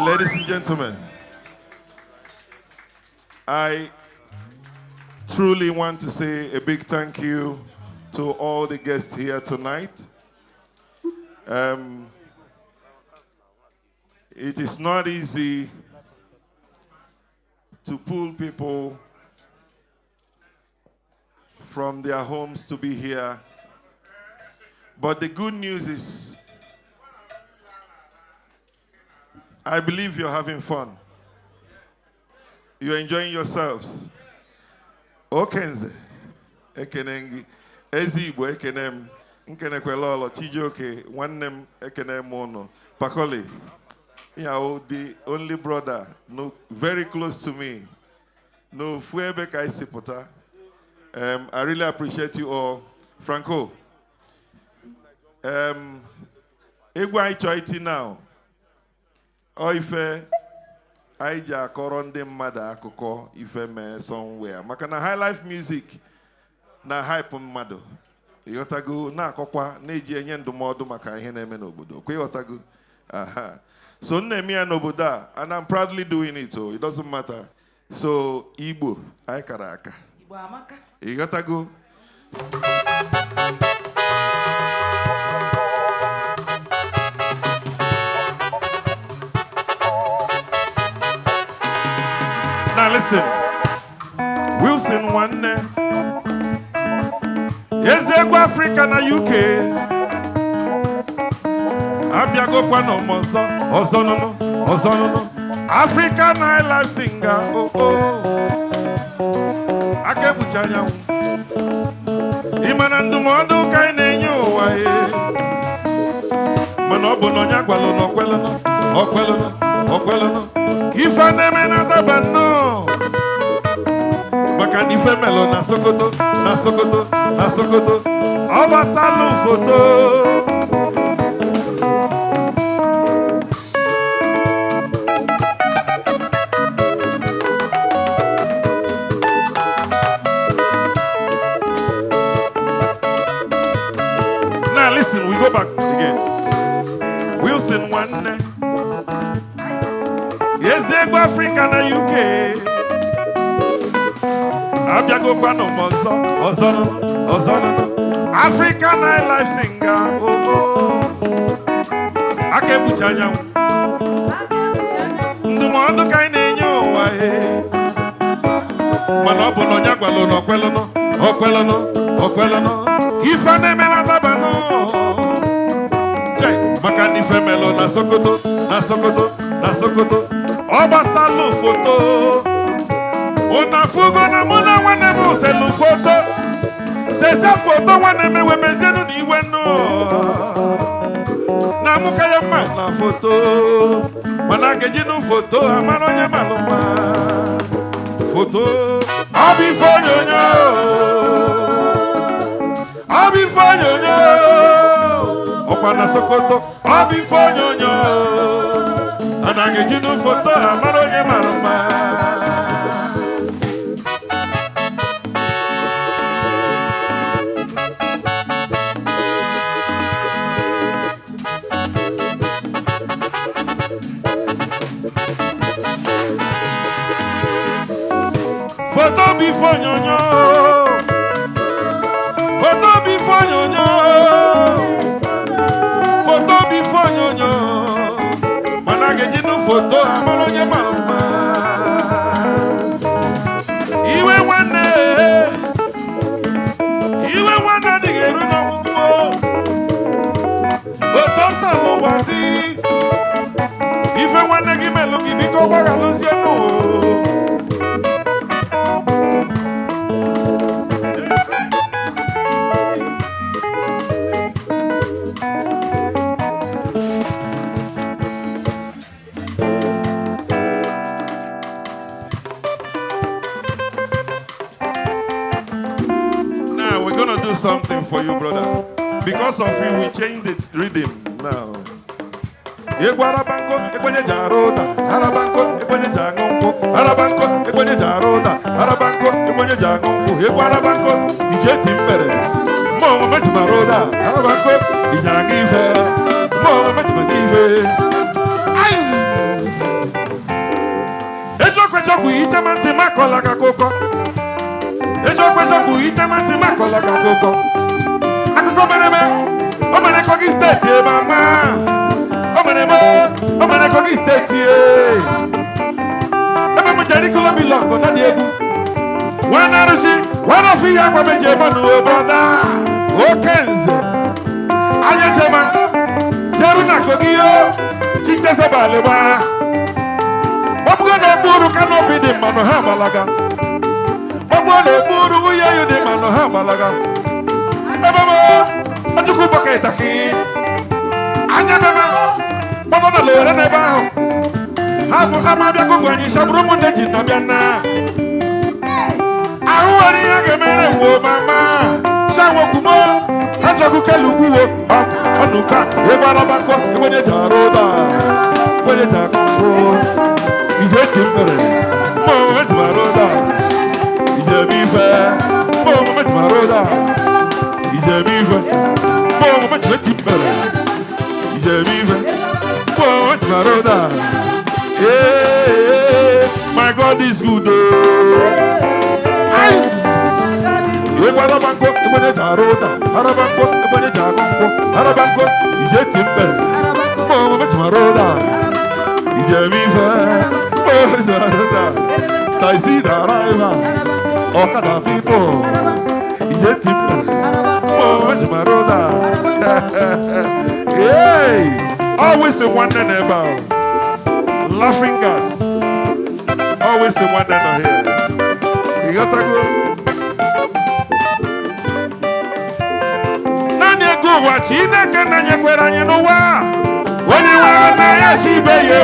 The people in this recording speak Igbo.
Ladies and gentlemen, I truly want to say a big thank you to all the guests here tonight. It is not easy to pull people from their homes to be here. But the good news is, I believe you're having fun. You're enjoying yourselves. Okenze, ekene gị. Eze Igbo, ekene m. Nkenekwela ọlọ Chijioke, nwanne m, ekene m ụnụ. Pakoli, yawo the only brother no, very close to me. N'ofu ebe ka anyị si pụta. I really appreciate you all. Franco, egwu anyị chọọ iti now, ọ ife anyị ji akọrọ ndị mmadụ akụkọ ife mee somewhere, maka na high life music na hype mmadụ, ịghọtago, na-akọkwa na-eji enye ndụmọdụ maka ihe na-eme n'obodo kwa, ịghọtago. Aha, so m na-eme ya n'obodo a and I'm proudly doing it. So it doesn't matter. So Igbo anyị kara aka. Igbo amaka. Ịghọtago. Now listen, Wilson nwanne, eze egwu Afrịka na UK, abịagokwa n'ụmụ nsọ ọzọ nụnụ, ọzọ nụnụ. African High Life singer, oh oh, aka ekpuchi anyanwụ. Ị ma na ndụmọdụ ka anyị na-enye ụwa ye, mana ọ bụ na onye agwalụ na ọkwelụnụ, ọkwelụnụ, ọkwelụnụ, ka ife a na-eme na-adaba nnọọ, maka na ife melụ na Sokoto, na Sokoto, na Sokoto, ọ gbasalụ foto. Now listen, we go back again. Wilson nwanne, eze egwu Afrịka na UK, abịagokwa n'ụmụ ọzọ, ọzọ nụnụ, ọzọ nụnụ. African High Life singer, oh oh, aka ekpuchi anyanwụ. Ndụmọdụ ka anyị na-enye ụwa ye, mana ọ bụ na onye agwalụ na ọkwelụnụ, ọkwelụnụ, ọkwelụnụ, ka ife na-eme na dabanụ. Chai, maka na ife melụ na Sokoto, na Sokoto, na Sokoto, ọ gbasalụ foto. Ụna fugo na mụ na nwanne m selu foto, sese foto, nwanne m ewebezienụ na iwe nụ na mụ ka ya mma na foto, mana a ga-ejinu foto amara onye malụ mma. Foto ọ bụ ife onyonyo, ọ bụ ife onyonyo, ọkwa na Sokoto, ọ bụ ife onyonyo, anaghị ejinu foto amara onye mara mma. Foto bụ ife onyonyo, foto bụ ife onyonyo, foto bụ ife onyonyo, mana a ga-ejinu foto amara onye mara mma. Iwe nwanne, iwe nwanne adịghị eru n'ọgwụgwụ. Otu ọsọ n'ụwa dị, ife nwanne gị melụ gị, biko gbaghalụzienụ. Now we're gonna do something for you, brother. Because of you, we change the rhythm now. Egwu arabanko, ekwenye ji arụ ụda. Arabanko, ekwenye ji aṅụ nkwụ. Arabanko, ekwenye ji arụ ụda. Arabanko, ekwenye ji aṅụ nkwụ. Egwu arabanko, ije ti mbere. Mụ onwe m ejimara ụda. Arabanko, ije aṅụ ife. Mụ onwe m ejimara ife. Aiz! Ichema ntị makọla gị akụkọ. Eziokwu, eziokwu, ichema ntị makọla gị akụkọ. Akụkọ mere eme, o mere Kogi State ebe ama. O mere eme, o mere Kogi State e. Ebe m jere ikolo bilọngụ na dị egwu. Nwa na-arụsi, nwa na-afụ ihe agwa meji eme n'uwe brother. Oke nze. Anya chema, jeru na Kogi yo, chichesebalịgba. Gbapụgo n'okpuru canopy dị mmanụ ha agbalaga. Gbapụgo n'okpuru nwunye eyu dị mmanụ ha agbalaga. Ebe m Ojukwu bọkịta anya ebe m gbapụ na lowere n'ebe ahụ. Ha bụ ama abịa kogbu anyị shagburu ụmụnne ji nọbịa na. Ahụ nwere ihe a ga-emere nwo mama. Shanwokwumo ha chọkwu kelu ukwuwo ọnụka egbe araba nkọ egbe ji arụ ụda egbe ji akụ nkwụ. Ije ti mbere mma omume ji mara ụda. Ije eme ife mma omume ji mara ụda. Ije eme ife mma omume ji eti mbere. Ije eme ife mma omume ji mara ụda. Hey, my God is good oh. Ice. Egbe araba nkọ egbe ji arụ ụda. Araba nkọ egbe ji akụ nkwụ. Araba nkọ ije ti mbere mma omume ji mara ụda. Ije eme ife mma omume ji mara ụda. Taxi drivers, ọ̀kadà people, ije ti mbere mma omume ji mara ụda. Hey, always nwanne n'ebe ahụ. Laughing gas. Always nwanne nọ here. Ịghọtago? Naanị ego ụwa Chineke na-enyekwere anyị n'ụwa. Onye nwere na ya si ibe ya.